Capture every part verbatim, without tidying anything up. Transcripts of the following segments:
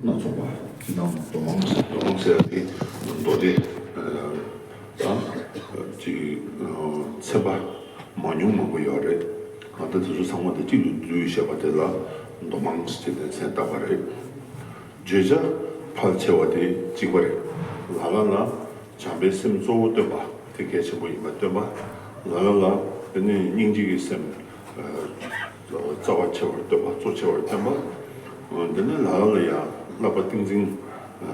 སྣ་ཚོགས་པ། སྤྱིར་བཏང་མདོ་མང་མདོ་མང་ཟེར་ཡ་དེ་མདོ་སྡེ་དང་ཅིག་ཚན་པ་མང་ཉུང་མང་པོ་ཡོད་རེད། ད་ལྟ་དེ་ཚོ་ཚང་མ་དེ་གཅིག་ཏུ་འདུས་བྱས་པ་དེ་ལ་མདོ་མང་ཟེར་ཏེ་མཚན་བཏགས་པ་རེད། བརྗོད་བྱ་ཕལ་ཆེ་བ་དེ་གཅིག་པ་རེད། ལ་ལ་ལ་བྱམས་པའི་སེམས་གཙོ་བོ་སྟོན་པ་དེ་གལ་ཆེན་པོ་ཡིན་པ་སྟོན་པ། ལ་ལ་ལ་དེ་ནས་སྙིང་རྗེ་གི་སེམས་རྩ་བ་ཆེ་བར་སྟོན་པ། གཙོ་ཆེ་བར་སྟོན་པ། དེ་ནས་ལ་ལ་ལ་ཡང་བསླབ་པ་ཏིང་འཛིན།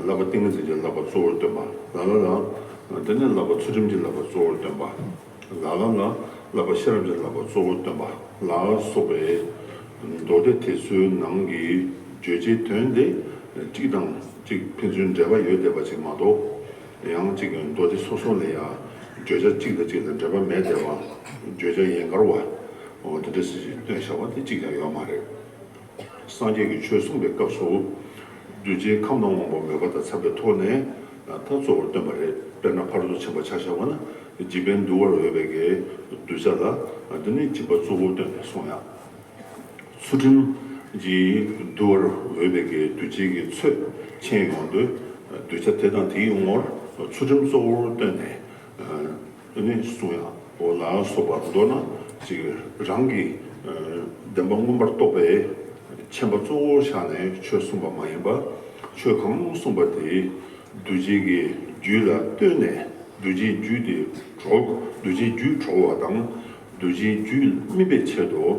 བསླབ་པ་ཏིང་ངེ་འཛིན་གྱི་བསླབ་པ་གཙོ་བོར་སྟོན་པ། ལ་ལ་ལ་དེ་ནས་བསླབ་པ་ཚུལ་ཁྲིམས་ཀྱི་བསླབ་པ་གཙོ་བོར་སྟོན་པ། ལ་ལ་ལ་བསླབ་པ་ཤེས་རབ་ཀྱི་བསླབ་པ་གཙོ་བོར་སྟོན་པ། ལ་སོགས་པའི་མདོ་སྡེ་དེ་ཚོའི་ནང་གི་བརྗོད་བྱའི་དོན་དེ་གཅིག་དང་གཅིག་ཕན་ཚུན་འབྲེལ་བ་ཡོད་བསྡད་པ་ཅིག་མ་གཏོགས། ཡང་གཅིག་མདོ་སྡེ་སོ་སོ་ལ་ཡང་བརྗོད་བྱ་གཅིག་དང་གཅིག་ལ་འབྲེལ་བ་མེད་བསྡད་པ། བརྗོད་བྱ་ཡན་གར་བ། འོ་དེ་འདྲ་ཞིག་སྟོན་བཞག་པ་དེ་གཅིག་ཀྱང་ཡོད་མ་རེད། སངས་རྒྱས་ཀྱིས་ཆོས་གསུངས་པའི་སྐབས་སུ། གདུལ་བྱའི་ཁམས་དང་དབང་པོ་མོས་པ་དང་འཚམ་པའི་ཐོག་ནས་ད་གཙོ་བོར་སྟོན་པ་རེད། དཔེར་ན་ཕ་རོལ་ཏུ་ཕྱིན་པ་ཆ་བཞག་པ་ན་སྦྱིན་པས་འདུལ་བར་འོས་པའི་གི་གདུལ་བྱ་ལ་འདི་ནི་སྦྱིན་པ་གཙོ་བོར་སྟོན་ནས་གསུངས་ཡ། ཚུལ་ཁྲིམས་ཀྱིས་འདུལ་བར་འོས་པའི་གི་གདུལ་བྱའི་གི་ཚོད་ཆེན་ཡོང་དུས་གདུལ་བྱ་དེ་དང་དེའི་ངོར་ཚུལ་ཁྲིམས་གཙོ་བོར་བཏོན་ནས། ཨ་ནི་གསུང་ཡང་འོ་ལ་སོགས་པ་མདོར་ན་ཅིག་རང་གི་ཨ་བདེན་པ་མངོན་པར་རྟོགས་པའི་མཁྱེན་པ་གཙོ་བོར་བཞག་ནས་ཆོས་གསུངས་པ་མ་ཡིན་པ། ཆོས་གང་གསུངས་པ་དེ་གདུལ་བྱའི་གི་རྒྱུད་ལ་ལྟོས་ནས་གདུལ་བྱའི་རྒྱུད་དེ་གྲོལ། གདུལ་བྱའི་རྒྱུད་གྲོལ་བ་དང་གདུལ་བྱའི་རྒྱུད་སྨིན་པའི་ཆེད་དུ།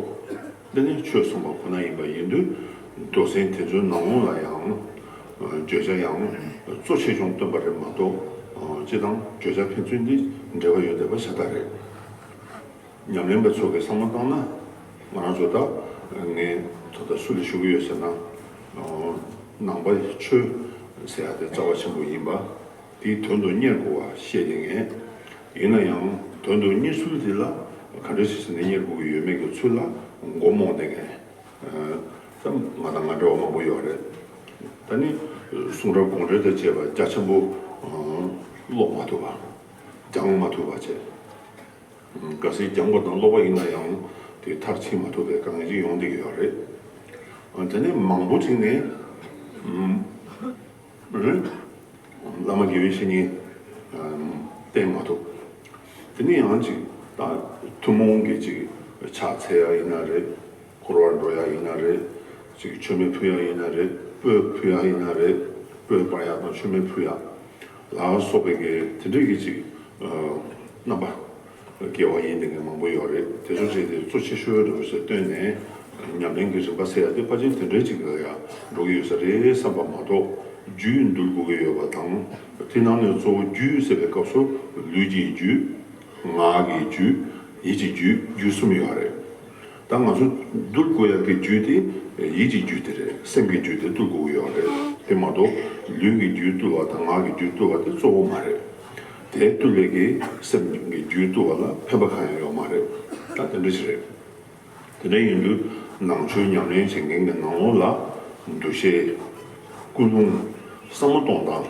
འདི་ནི་ཆོས་གསུངས་པ་ཁོ་ན་ཡིན་པ་ཡིན་དུས། མདོ་ཚན་དེ་ཚོའི་ནང་ལོགས་ལ་ཡང་བརྗོད་བྱ་ཡང་གཙོ་ཆེ་ཆུང་སྟོན་པ་རེད་མ་གཏོགས། སྤྱི་དང་བརྗོད་བྱ་ཕན་ཚུན་འདི་འབྲེལ་བ་ཡོད་བསྡད་པ་ཤ་སྟག་རེད། ཉམས་ལེན་པ་ཚོ་གིས་བསམ་བློ་བཏང་ན། ང་རང་ཚོ་ད་ངས་ད་ལྟ་སུ་ལ་ཞུ་གི་ཡོད་ཟེར་ན། ནང་པ་ཆོས་ཟེར་ཡ་དེ་རྩ་བ་ཆེན་པོ་ཡིན་པ། དེའི་དོན་དུ་གཉེར་དགོས་པ་བཤད་དེ་ངས། ཡིན་ན་ཡང་དོན་དུ་གཉེར་ཚུལ་དེ་ལ་ག་འདྲ་ཞིག་བྱས་ནས་གཉེར་དགོས་ཀྱི་ཡོད་མེད་ཀྱི་ཚུལ་ལ་མགོ་རྨོངས་བསྡད་མཁན་ད་ང་དང་ང་འདྲ་བ་མང་པོ་ཡོད་རེད། ད་ནི་གསུང་རབ་དགོངས་འགྲེལ་དང་བཅས་པ་རྒྱ་ཆེན་པོ་ཀློག་མ་ཐུབ་པ། སྦྱང་མ་ཐུབ་པ་བྱས། གལ་སྲིད་སྦྱངས་པ་དང་ཀློག་པ་ཡིན་ན་ཡང་དེ་མཐར་ཕྱིན་མ་ཐུབ་པའི་དཀའ་ངལ་ཅིག་ཡོང་བསྡད་ཀྱི་ཡོད་རེད། ཨ་དེ་ནས་མང་པོ་ཅིག་ནས་ཨམ་རེད། བླ་མ་དགེ་བའི་བཤེས་གཉེན་ཨམ་བསྟེན་མ་ཐུབ། དེ་ནས་ཡང་ཅིག་ད་ཐུན་མོང་གི་ཅིག་ཕྱག་འཚལ་ཡ་ཡིན་ན་རེད། འཁོར་བར་འགྲོ་ཡ་ཡིན་ན་རེད། ཅིག་མཆོད་མེ་ཕུལ་ཡ་ཡིན་ན་རེད། སྤོས་ཕུལ་ཡ་ཡིན་ན་རེད། སྤོས་སྤར་ཡ་དང་མཆོད་མེ་ཕུལ་ཡ་ལ་སོགས་པའི་གི་དེ་འདྲའི་གི་ཅིག་ཨ་རྣམ་པ་དགེ་བ་ཡིན་དེ་གི་མང་པོ་ཡོད་རེད། དེ་ཚོ་བྱས་ཏེ་གཙོ་ཆེ་ཤོས་འདྲ་བོ་ཞིག་བཏོན་ནས་ཉམས་ལེན་གྱི་རིམ་པ་ཟེར་ཡ་དེ་ཕལ་ཆེར་དེ་འདྲའི་ཅིག་ལ་ཡ་འགྲོ་གི་ཡོད་ས་རེད་བསམ་པ་མ་གཏོགས་རྒྱུད་འདུལ་དགོས་ཀྱི་ཡོད་པ་དང་། དེ་ནང་ནས་གཙོ་བོ་རྒྱུད་ཟེར་བའི་སྐབས་སུ་ལུས་ཀྱི་རྒྱུད། ངག་གི་རྒྱུད། ཡིད་ཀྱི་རྒྱུད། རྒྱུད་གསུམ་ཡོད་རེད། ད་ང་ཚོ་འདུལ་དགོས་ཡག་གི་རྒྱུད་དེ་ཡིད་ཀྱི་རྒྱུད་དེ་རེད། སེམས་ཀྱི་རྒྱུད་དེ་འདུལ་དགོས་ཀྱི་ཡོད་རེད། དེ་མ་གཏོགས་ལུས་ཀྱི་རྒྱུད་འདུལ་བ་དང་ངག་གི་རྒྱུད་འདུལ་བ་དེ་གཙོ་བོ་མ་རེད། དེ་འདུལ་བའི་གི་སེམས་ཀྱི་རྒྱུད་འདུལ་བ་ལ་ཕན་པ་གང་ཡང་ཡོད་མ་རེད། ད་དེ་འདྲ་ཞིག་རེད། དེ་འདྲ་ཡིན་དུས་ནང་ཆོས་ཉམས་ལེན་བྱེད་མཁན་གྱི་ནང་ལོགས་ལ་འདུ་ཤེས། ཀུན་སློང་། བསམ་བློ་གཏོང་སྟངས་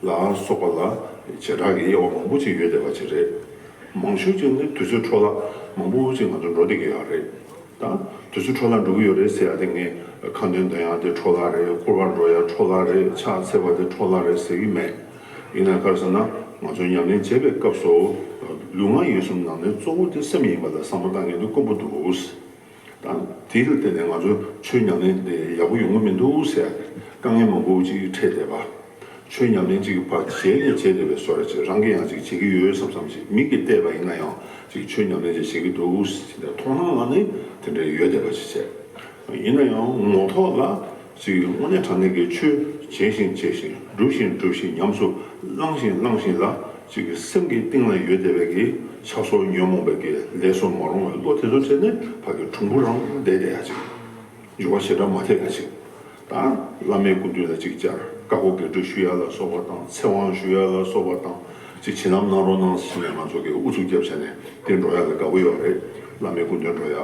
ལ་སོགས་པ་ལ་བྱེ་བྲག་གི་དབྱེ་བ་མང་པོ་ཅིག་ཡོད་བསྡད་པ་ཅིག་རེད། མང་ཤོས་ཅིག་ནི་དུས་ཚོད་འཕྲོ་བརླག་མང་པོ་ཅིག་ང་ཚོ་འགྲོ་བསྡད་ཀྱི་ཡོད་རེད། ད་དུས་ཚོད་འཕྲོ་བརླག་འགྲོ་གི་ཡོད་རེད་ཟེར་ཡ་དེ་ངས་ཁ་འདོན་འདོན་ཡ་དེ་འཕྲོ་བརླག་རེད། འཁོར་བར་འགྲོ་ཡ་འཕྲོ་བརླག་རེད། ཕྱག་འཚལ་བ་དེ་འཕྲོ་བརླག་རེད་ཟེར་གྱི་མེད། ཡིན་ན་ག་རེ་ཟེར་ན་ང་ཚོ་ཉམས་ལེན་བྱེད་པའི་སྐབས་སུ་ལུས་ངག་ཡིད་གསུམ་ནང་ནས་གཙོ་བོ་དེ་སེམས་ཡིན་པ་ལ་བསམ་བློ་བཏང་མཁན་དེ་དཀོན་པོ་འདུག། ད་དེ་ལ་བརྟེན་ནས་ང་ཚོ་ཆོས་ཉམས་ལེན་དེ་ཡག་པོ་ཡོང་གི་མི་འདུག་ཟེར་ཡ་དཀའ་ངལ་མང་པོ་ཅིག་འཕྲད་བསྡད་པ། ཆོས་ཉམས་ལེན་ཅིག་ཕར་བྱས་ནས་བྱས་བསྡད་པའི་བཟོ་འདྲ་ཅིག་རང་གིས་ཡང་ཅིག་བྱེད་ཀྱི་ཡོད་བསམ་བསམ་ཅིག་མིག་གིས་བལྟས་པ་ཡིན་ན་ཡང་ཅིག་ཆོས་ཉམས་ལེན་ཅིག་བྱེད་ཀྱི་འདུག་ཟེར་ནས་མཐོང་སྣང་ལ་ནི་དེ་འདྲ་ཡོད་བསྡད་པ་ཅིག་བྱས། ཡིན་ན་ཡང་ངོ་ཐོག་ལ་ཅིག་དངོས་གནས་དྲང་གནས་ཀྱི་ཆོས་བྱས་ཤིང་བྱས་ཤིང་སྒྲུབ་ཤིང་སྒྲུབ་ཤིང་ཉམས་སུ་བླངས་ཤིང་བླངས་ཤིང་ལ་ཅིག་སེམས་ཀྱི་གཏིང་ལ་ཡོད་བསྡད་པའི་གི་ཆགས་སོགས་ཉོན་མོངས་པའི་གི་ལས་སུ་མ་རུང་བའི་བློ་དེ་ཚོ་བྱས་ནས་ཕ་གི་གྲུང་པོ་རང་བསྡད་བསྡད་ཡ་ཅིག་འགྱུར་བ་ཞེ་དྲག་མ་ཐེབས་ཡ་ཅིག་ད་བླ་མའི་སྐུ་མདུན་ལ་ཅིག་བཅར། བཀའ་བསྒོ་བགེགས་སྐྲོད་ཞུ་ཡ་ལ་སོགས་པ་དང་ཚེ་དབང་ཞུ་ཡ་ལ་སོགས་པ་དང་ཅིག་བྱིན་རླབས་གནང་རོགས་གནང་ཟེར་ནས་ང་ཚོ་གི་ཨུ་ཚུགས་རྒྱབ་བྱས་ནས་དེ་འགྲོ་ཡ་ལ་དགའ་པོ་ཡོད་རེད། བླ་མའི་སྐུ་མདུན་འགྲོ་ཡ།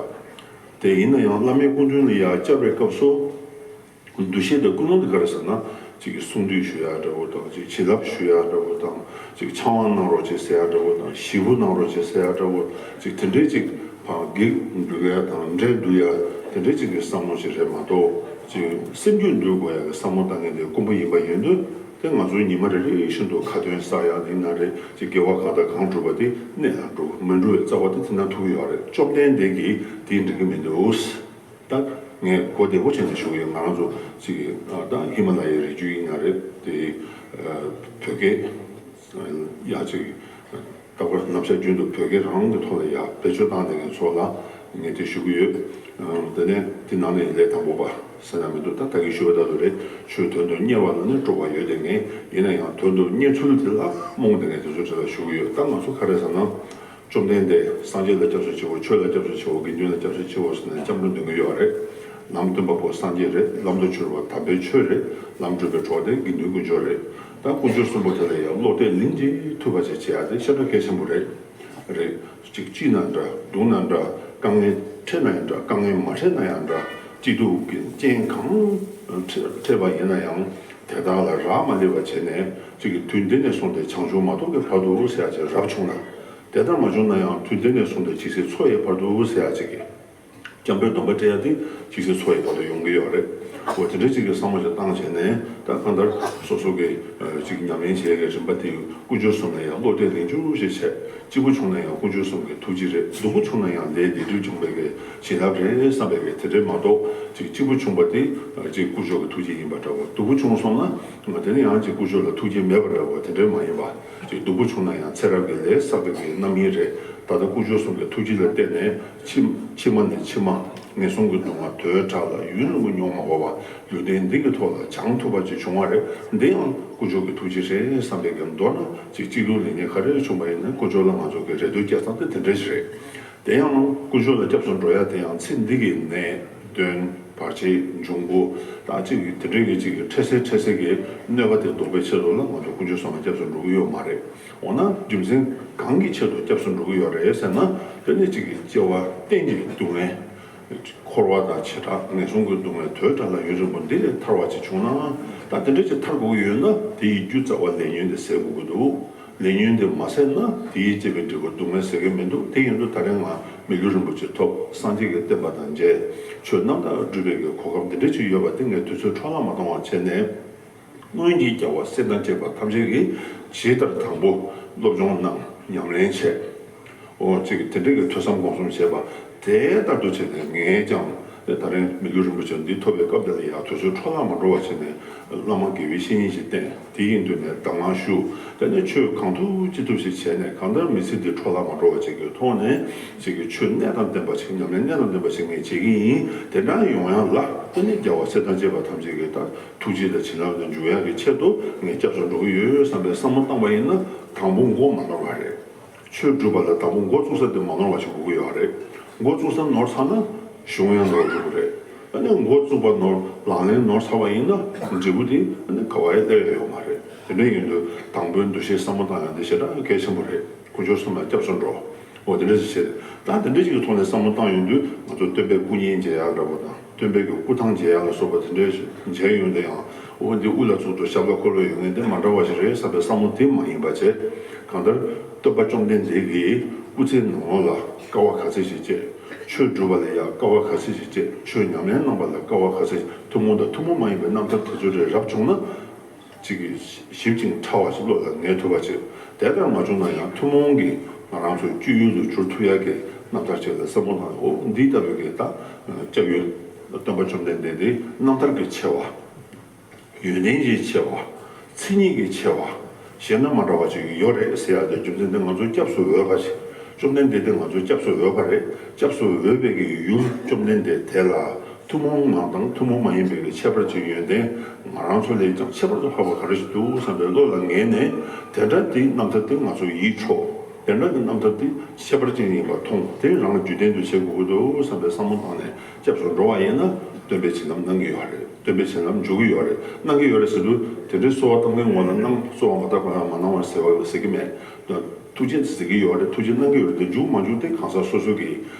དེ་ཡིན་ན་ཡང་བླ་མའི་སྐུ་མདུན་ལ་ཡ་བཅར་བའི་སྐབས་སུ། འདུ་ཤེས་དང་ཀུན་སློང་དེ་ག་རེ་ཟེར་ན། ཅིག་གི་གསུང་འདུས་ཞུ་ཡ་འདྲ་བོ་དང་ཅིག་བྱིན་རླབས་ཞུ་ཡ་འདྲ་བོ་དང་ཅིག་ཕྱག་དབང་གནང་རོགས་བྱེད་ཟེར་ཡ་འདྲ་བོ་དང་ཞི་བོ་གནང་རོགས་བྱེད་ཟེར་ཡ་འདྲ་བོ་ཅིག་དེ་འདྲའི་ཅིག་ཕར་བགེགས་འདུལ་ཡ་དང་འདྲེ་འདུལ་ཡ་དེ་འདྲའི་ཅིག་གི་བསམ་བློ་ཞིག་རེད་མ་གཏོགས། ཅིག་སེམས་རྒྱུད་འདུལ་དགོས་ཡག་གི་བསམ་བློ་བཏང་མཁན་དེ་དཀོན་པོ་ཡིན་པ་ཡིན་དུས། དེ་ང་ཚོའི་ཉི་མ་རེ་རེ་བཞིན་དུ་ཁ་ཏོན་བསགས་ཡག་དེ་ན་རེ། ཅིག་དགེ་བ་གང་དང་གང་བསྒྲུབས་པ་དེ་གནད་ལ་འགྲོ་མི་འགྲོ་བའི་རྩ་བ་དེ་དེ་ན་ཐུག་ཡོད་རེད། བཅོམ་ལྡན་འདས་ཀྱིས་དེ་འགྲིག་གི་མི་འདུག་ད་ངས་གོ་བདེ་པོ་བྱས་ནས་ཞུ་གི་ཡོད། ང་རང་ཚོ་ཅིག་ད་ཧི་མ་ལ་ཡའི་རི་རྒྱུད་ཡིན་ན་རེད། དེ་བོད་སྐད་ཡག་ཅིག་རྟག་པར་རྣམ་གཞག་རྒྱུན་དུ་བོད་སྐད་རང་གི་ཐོག་ལ་ཡག་བེད་སྤྱོད་བཏང་བསྡད་མཁན་ཚོ་ལ་ངས་དེ་ཞུ་གི་ཡོད། དེ་ནས་དེ་ནང་ནས་ལས་དང་པོ་པ་ཟེར་ན་མི་འདུག་ད་ད་གིན་ཞུ་བ་ལྟར་དུ་རེད། ཆོས་དོན་དུ་གཉེར་བ་ལ་ནི་སྤྲོ་བ་ཡོད་བསྡད་མཁན་ཡིན་ན་ཡང་། དོན་དུ་གཉེར་ཚུལ་དེ་ལ་རྨོངས་བསྡད་མཁན་དེ་ཚོའི་གྲས་ལ་ཞུ་གི་ཡོད། ད་ང་ཚོ་ག་རེ་ཟེར་ན། བཅོམ་ལྡན་འདས་སངས་རྒྱས་ལ་སྐྱབས་སུ་མཆིའོ། ཆོས་ལ་སྐྱབས་སུ་མཆིའོ། དགེ་འདུན་ལ་སྐྱབས་སུ་མཆིའོ་ཟེར་ནས་སྐྱབས་འགྲོ་འདོན་གྱི་ཡོད་རེད། ལམ་སྟོན་པ་པོ་སངས་རྒྱས་རེད། ལམ་དུ་གྱུར་པ་དམ་པའི་ཆོས་རེད། ལམ་སྒྲུབ་པའི་གྲོགས་དེ་དགེ་འདུན་དཀོན་མཆོག་རེད། ད་དཀོན་མཆོག་གསུམ་པོ་དེ་ལ་ཡང་བློ་གཏད་ལན་གཅིག་ཐུབ་པ་ཅིག་བྱེད་ཡ་དེ་ཤ་སྟག་གལ་ཆེན་པོ་རེད། རེད། ཅིག་སྐྱིད་ན་འདྲ། སྡུག་ན་འདྲ། དཀའ་ངལ་འཕྲད་ན་ཡང་འདྲ། དཀའ་ངལ་མ་འཕྲད་ན་ཡང་འདྲ། སྐྱིད་སྡུག་གི་རྐྱེན་གང་འཕྲད་པ་ཡིན་ན་ཡང་། དེ་དག་ལ་རག་མ་ལུས་པ་བྱས་ནས། ཅིག་གི་དུས་འདི་ནས་བཟུང་སྟེ་བྱང་ཆུབ་མ་ཐོབ་ཀྱི་བར་དུ་ཟེར་ཡ་ཅིག་རབ་བྱུང་ན། དེ་ལྟར་མ་བྱུང་ན་ཡང་དུས་འདི་ནས་བཟུང་སྟེ་ཇི་སྲིད་འཚོ་བའི་བར་དུ་ཟེར་ཡ་ཅིག་གི་སྐྱབས་འགྲོའི་སྡོམ་པ་སྤྲད་ཡ་དེ་ཇི་སྲིད་འཚོ་བའི་བར་དུ་ཡོང་གི་ཡོད་རེད། འོ་དེ་འདྲའི་ཅིག་གི་བསམ་བློ་ཞིག་བཏང་བྱས་ནས། ད་གང་ལྟར་སོ་སོ་གི་ཅིག་ཉམས་ལེན་བྱེད་ཡ་གི་རིམ་པ་དེ་དཀོན་མཆོག་གསུམ་ལ་ཡང་བློ་གཏད་ལན་གཅིག་ཞིག་བྱས། སྐྱིད་པོ་བྱུང་ན་ཡང་དཀོན་མཆོག་གསུམ་གྱི་ཐུགས་རྗེ་རེད། སྡུག་པོ་བྱུང་ན་ཡང་ལས་སྡིག་སྒྲིབ་སྦྱོང་བའི་གི་བྱིན་རླབས་རེད་བསམ་པའི་གི་དེ་འདྲའི་མ་གཏོགས། ཅིག་སྐྱིད་པོ་བྱུང་བ་དེ་ཅིག་དཀོན་མཆོག་གི་ཐུགས་རྗེ་ཡིན་པ་འདྲ་བོ། སྡུག་པོ་བྱུང་སོང་ན་དེ་ནི་ཡང་ཅིག་དཀོན་མཆོག་ལ་ཐུགས་རྗེ་མེད་པ་འདྲ་བོ། དེ་འདྲའི་མ་ཡིན་པ། ཅིག་སྡུག་པོ་བྱུང་ན་ཡང་ཚེ་རབས་ཀྱི་ལས་བསགས་པའི་གི་རྣམ་སྨིན་རེད། ད་ལྟ་དཀོན་མཆོག་གསུམ་གྱི་ཐུགས་རྗེ་ལ་བརྟེན་ནས་ཕྱི་ཕྱི་མ་ནས་ཕྱི་མ་ངན་སོང་གི་སྡུག་བསྔལ་དོས་དྲག་ལ་ཡུན་རིང་པོ་མྱོང་མ་དགོས་པ། ལུས་རྟེན་འདི་གི་ཐོག་ལ་བྱང་ཐུབ་པ་ཅིག་བྱུང་བ་རེད། འདི་ཡང་དཀོན་མཆོག་གི་ཐུགས་རྗེ་རེད་བསམ་པའི་གི། མདོར་ན་ཅིག་སྐྱིད་སྡུག་ལེགས་ཉེས་ག་རེ་བྱུང་བ་ཡིན་ན་དཀོན་མཆོག་ལ་ང་ཚོ་གི་རེ་ལྟོས་རྒྱག་སྟངས་དེ་དེ་འདྲ་ཞིག་རེད། དེ་ཡང་དཀོན་མཆོག་ལ་སྐྱབས་སུ་འགྲོ་ཡ་དེ་ཡང་ཚེ་འདི་གི་ནད་གདོན་བར་ཆད་འབྱུང་པོ་དང་ཅིག་དེ་འདྲའི་གི་ཅིག་འཕྲལ་སེལ་འཕྲལ་སེལ་གྱི་གནོད་པ་དེ་ཟློག་པའི་ཆེད་དུ་ལ་ང་ཚོ་དཀོན་མཆོག་གསུམ་ལ་སྐྱབས་སུ་འགྲོ་གི་ཡོད་མ་རེད། འོ་ན་རྒྱུ་མཚན་གང་གི་ཆེད་དུ་སྐྱབས་སུ་འགྲོ་གི་ཡོད་རེད་ཟེར་ན། དེ་ནི་ཅིག་གི་སྐྱེ་བ་གཏན་གྱི་སྡུག་བསྔལ། འཁོར་བ་དང་བྱེ་བྲག་ངན་སོང་གི་སྡུག་བསྔལ་དོས་དྲག་ལ་ཡུན་རིང་པོ་འདི་ལས་ཐར་བ་ཅིག་བྱུང་ན། ད་དེ་འདྲ་ཅིག་ཐར་དགོས་ཀྱི་ཡོད་ན། དེ་ཡི་རྒྱུ་རྩ་བ་ལས་ཉོན་དེ་ཟད་དགོས་ཀྱི་འདུག་ལས་ཉོན་དེ་མ་ཟད་ན་དེ་ཡིས་བསྐྱེད་པའི་འབྲས་བུ་སྡུག་བསྔལ་ཟད་ཀྱི་མི་འདུག་དེ་ཡིན་དུས་ད་རེས་ང་མི་ལུས་རིན་པོ་ཆེ་ཐོབ། སངས་རྒྱས་ཀྱི་བསྟན་པ་དང་མཇལ། ཆོས་རྣམ་དག་སྒྲུབ་པའི་གི་གོ་སྐབས་འདི་འདྲ་ཅིག་ཡོད་པ་དེ་ངས་དུས་ཚོད་འཕྲོ་བརླག་མ་གཏོང་བ་བྱས་ནས། སྔོན་གྱི་རྒྱལ་བ་སྲས་དང་བཅས་པ་ཐམས་ཅད་ཀྱིས་ཇི་ལྟར་དང་པོ་སློབ་སྦྱོང་གནང་། ཉམས་ལེན་བྱས། འོ་ཅིག་དེ་འདྲའི་གི་ཐོས་བསམ་སྒོམ་གསུམ་བྱས་པ་དེ་ལྟར་དུ་བྱས་ནས། ངས་ཀྱང་དེ་ད་རེས་མི་ལུས་རིན་པོ་ཆེ་འདི་ཐོབ་པའི་སྐབས་དེ་ལ་ཡང་དུས་ཚོད་འཕྲོ་བརླག་མ་འགྲོ་བ་བྱས་ནས། བླ་མ་དགེ་བའི་བཤེས་གཉེན་ཞིག་བསྟེན། དེ་ཡི་མདུན་ནས་གདམས་ངག་ཞུ། དེ་ནས་ཆོས་གང་ཐུབ་ཅི་ཐུབ་ཞིག་བྱས་ནས། གང་ལྟར་མི་ཚེ་འདི་འཕྲོ་བརླག་མ་འགྲོ་བ་ཅིག་གི་ཐོག་ནས་ཅིག་གི་ཆོས་གནད་དང་ལྡན་པ་ཞིག་ཉམས་ལེན་གནད་དང་ལྡན་པ་ཞིག་ངས་བྱེད་ཀྱི་ཡིན། དེ་འདྲ་ཡོང་ཡ་ལ་དེ་ནས་རྒྱལ་བ་སྲས་དང་བཅས་པ་ཐམས་ཅད་ཀྱི་ད་ཐུགས་རྗེ་དང་བྱིན་རླབས་ལ་འཇུག་ཡག་གི་ཆེད་དུ་ངས་སྐྱབས་སུ་འགྲོ་གི་ཡོད་བསམ་པའི་བསམ་བློ་བཏང་བ་ཡིན་ན། དང་པོ་མགོ་མ་ནོར་བ་རེད། ཆོས་སྒྲུབ་པ་ལ་དང་པོ་འགོ་བཙུགས་ས་དེ་མ་ནོར་བ་ཞིག་དགོས་ཀྱི་ཡོད་རེད། འགོ་བཙུགས་ས་ནོར་ཚར་ན་གཞུང་ཡང་ནོར་འགྲོ་གི་རེད། ཨ་ནི་འགོ་བཙུགས་པ་ནོར། ལག་ལེན་ནོར་ཚར་བ་ཡིན་ན་འབྲས་བུ་དེ་ཨ་ནི་ག་བ་ཡང་སླེབས་ཡ་ཡོད་མ་རེད། དེ་འདྲ་ཡིན་དུས་དང་པོའི་འདུ་ཤེས་བསམ་བློ་བཏང་ཡ་དེ་ཞེ་དྲག་གལ་ཆེན་པོ་རེད། དཀོན་མཆོག་གསུམ་ལ་སྐྱབས་སུ་འགྲོ། འོ་དེ་འདྲ་ཞིག་བྱས། ད་དེ་འདྲ་ཞིག་གི་ཐོག་ནས་བསམ་བློ་བཏང་ཡོང་དུས། ང་ཚོ་སྟོན་པའི་སྐུ་བརྙན་མཇལ་ཡག་འདྲ་པོ་དང་། སྟོན་པའི་གི་སྐུ་ཐང་མཇལ་ཡག་ལ་སོགས་པ་དེ་འདྲ་ཞིག་མཇལ་ཡོང་དུས་ཡང་། འོ་འདི་དབུ་ལ་ཚུགས་ཏེ་ཞབས་ལ་འཁོར་ལོ་ཡོད་མཁན་དེ་མ་འདྲ་བ་ཞིག་རེད་བསམ་པའི་བསམ་བློ་དེ་མ་ཡིན་པ་བྱས། གང་ལྟར་སྟོན་པ་བཅོམ་ལྡན་འདས་ཀྱི་སྐུ་ཚེའི་ནང་ལོགས་ལ་དཀའ་བ་ག་ཚད་ཞིག་སྤྱད། ཆོས་སྒྲུབ་པ་ལ་ཡང་དཀའ་བ་ག་ཚད་ཞིག་སྤྱད། ཆོས་ཉམས་ལེན་གནང་བ་ལ་དཀའ་བ་ག་ཚད། ཐུན་མོང་དང་ཐུན་མོང་མ་ཡིན་པའི་རྣམ་ཐར་དེ་ཚོ་རེ་རབ་བྱུང་ན། ཅིག་གིས་ཞིབ་ཅིང་ཕྲ་བ་ཞིག་བློ་ལ་ངེས་ཐུབ་པ་བྱེད། དེ་ལྟར་མ་བྱུང་ན་ཡང་ཐུན་མོང་གི་ང་རང་ཚོའི་སྤྱོད་ཡུལ་དུ་གྱུར་ཐུབ་ཡག་གི་རྣམ་ཐར་ཅིག་ལ་བསམ་བློ་བཏང་། འོ་འདི་ལྟ་བུའི་གི་ད་སྐྱབས་ཡུལ་སྟོན་པ་བཅོམ་ལྡན་འདས་འདི་རྣམ་ཐར་གྱི་ཆེ་བ། ཡོན་ཏན་གྱི་ཆེ་བ། མཚན་ཉིད་ཀྱི་ཆེ་བ། གཞན་དང་མ་འདྲ་བ་ཅིག་ཡོད་རེད་ཟེར་ཡག་དེ། རྒྱུ་མཚན་དེ་ང་ཚོ་སྐྱབས་སུ་འོས་པ་ཞིག་བཅོམ་ལྡན་འདས་དེ་ང་ཚོ་སྐྱབས་སུ་འོས་པ་རེད། སྐྱབས་སུ་འོས་པའི་གི་ཡུལ་བཅོམ་ལྡན་འདས་དེ་ལ། ཐུན་མོང་ངང་དང་ཐུན་མོང་མ་ཡིན་པའི་ཁྱད་པར་གྱི་ཡོན་ཏན་ང་རང་ཚོ་ལས་ཀྱང་ཁྱད་པར་དུ་འཕགས་པ་ག་རེ་ཞིག་འདུག་བསམ་པའི་བློ་ལ་ངེས་ནས། དེ་འདྲ་དེའི་རྣམ་ཐར་དེ་ང་ཚོ་ཡིད་འཕྲོག་དེ་འདྲ་གི་རྣམ་ཐར་དེ་ཁྱད་པར་ཅན་ཡིན་པ་མཐོང་། དེ་རང་རྒྱུད་ལྡན་དུ་བྱེད་དགོས་ཀྱི་འདུག་བསམ་པའི་བསམ་བློ་བཏང་ནས་སྐྱབས་སུ་འགྲོ་བ་ཡིན་ན། སྟོན་པའི་བྱིན་རླབས་གནང་གི་ཡོད་རེད། སྟོན་པའི་བྱིན་རླབས་འཇུག་གི་ཡོད་རེད། གནང་གི་ཡོད་རེད་ཟེར་དུས། དེ་འདྲའི་གསོལ་བ་བཏབ་མཁན་ངོ་ལ་གནང་། གསོལ་བ་མ་བཏབ་པ་ཡང་མ་གནང་བར་ཟེར་བ་ཟེར་གི་མེད། ཐུགས་རྗེ་ཟེར་གྱི་ཡོད་རེད། ཐུགས་རྗེ་གནང་གི་ཡོད་རེད། དེ་འཇུག་མ་འཇུག་དེ་གང་ཟག་སོ་སོ་གི་